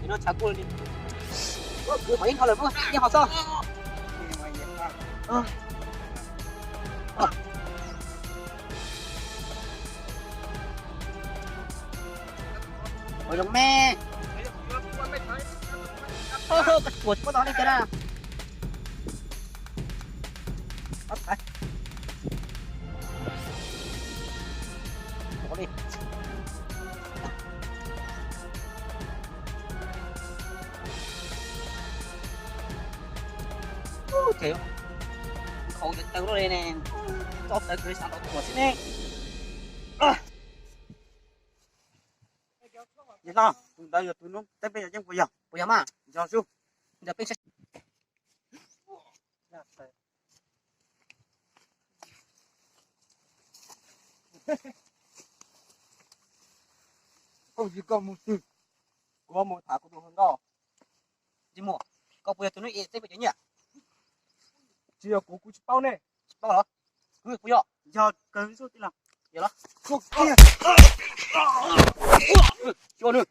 Nim no tshav kub li. Kwv qhov ib nrho lawm, ib qhov xwb. Ua zoo me. Koj tuam tsis muab tau li cas na. Ces nkhaus cov taw luaj li ne, tso taw kws xav tau tuam xwb ne. Yog no, tus ntawd yog tus nub teb peb cov yeeb puas yog? Puas yog mas? Yog xwb. Ntawd peb saib. Koj yig koj mus twg? Kuv mus tham kuv tus hluas nkauj. Tsis mus, koj puas yog tus nub teb peb cov nyiaj? Tsis yog kuv, kuv tsis paub ne. Tsis paub los? Kuv puas yog? Yog kawg xwb tij laug. Yog los? Xyuas nws.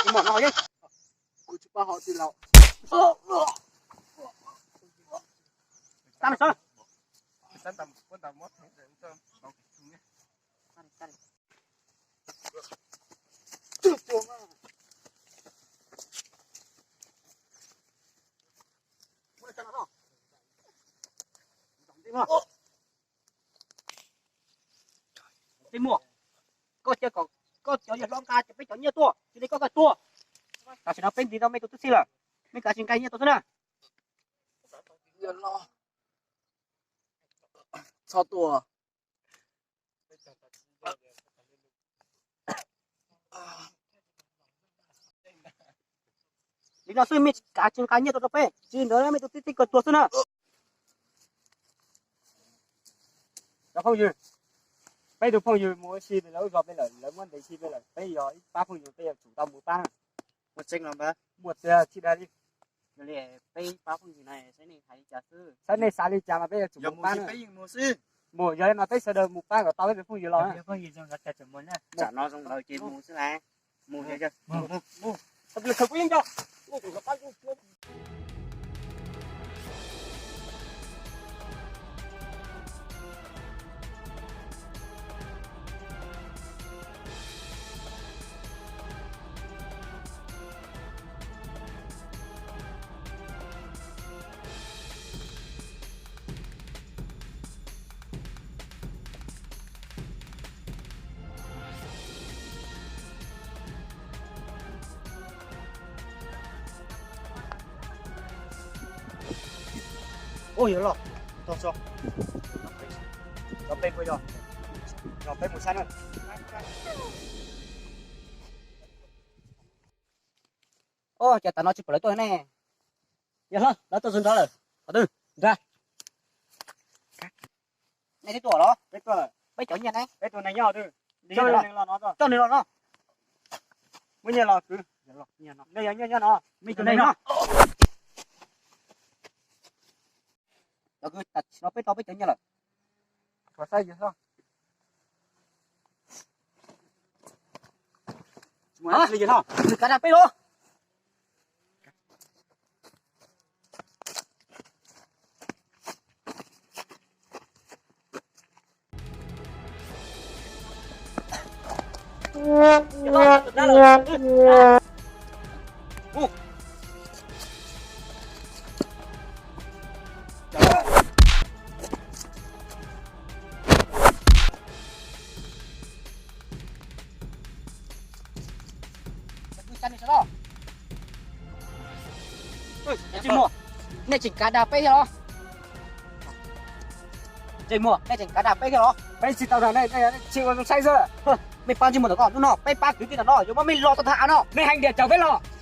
Tus muam no yeej, kuv tsis paub hauv tij laug. Tag sawv. Tij muam, koj cia kom koj cov yawg hlob nqa cov peb cov nyiaj tuaj, cia li koj koj tuaj. Tam sim no peb ntiv tau mej tus tub txib lawm, mej kav tsij nqa nyiaj tuaj xwb na. Txhob tuaj. Li no xwb mej kav tsij nqa nyiaj tuaj rau peb, tsis li ntawd mej tus tub txib koj tuag xwb na. Cov phooj ywg, peb tus phooj ywg mus ua si lawv lub zos peb lawm, lawv muab ntes khi peb lawm, peb yog ib pab phooj ywg peb yuav tsum tau mus pab na. Muaj tseeb los npawg? Muaj tiag, tsis dag li. Yog li peb ib pab phooj ywg na, saib nej hais li cas xwb. Saib nej xav li cas mas peb yuav tsum mus pab na. Mus, yog li mas peb sawv daws mus pab kom tau peb tus phooj ywg los. Tsam no zoo lawm ces mus xwb las. Mus, mus, mus. Ua yog los, tog tso, cov peb puas yog, cov peb mus saib na. Ua cas tas no tsis pom lawv tuaj ne? Yog hlob, lawv tuaj txog nrad lawm. Qhov twg? Nrad. Nej twb tuaj los? Peb tuaj lawm. Peb cov nyiaj ne? Peb tus neeg nyob twg? Coj nws los no. Muab nyiaj los kwv. Nej yog nyiaj nyob no. Mej tus neeg no. Cov kwv, tam sim no peb tau peb cov nyiaj lawm. Nws kav dag peb los. Cas nej sawv daws, nej tseem kav dag peb thiab los? Tseem muaj, nej tseem kav dag peb thiab los? Peb tsis tau dag, tsis ua zoo saib xwb. Mej pab ntsej muag ntawm koj, hnub no peb pab kwv tij ntawm no yuav muab mej los tau tag av no. Mej hais tias caum peb los.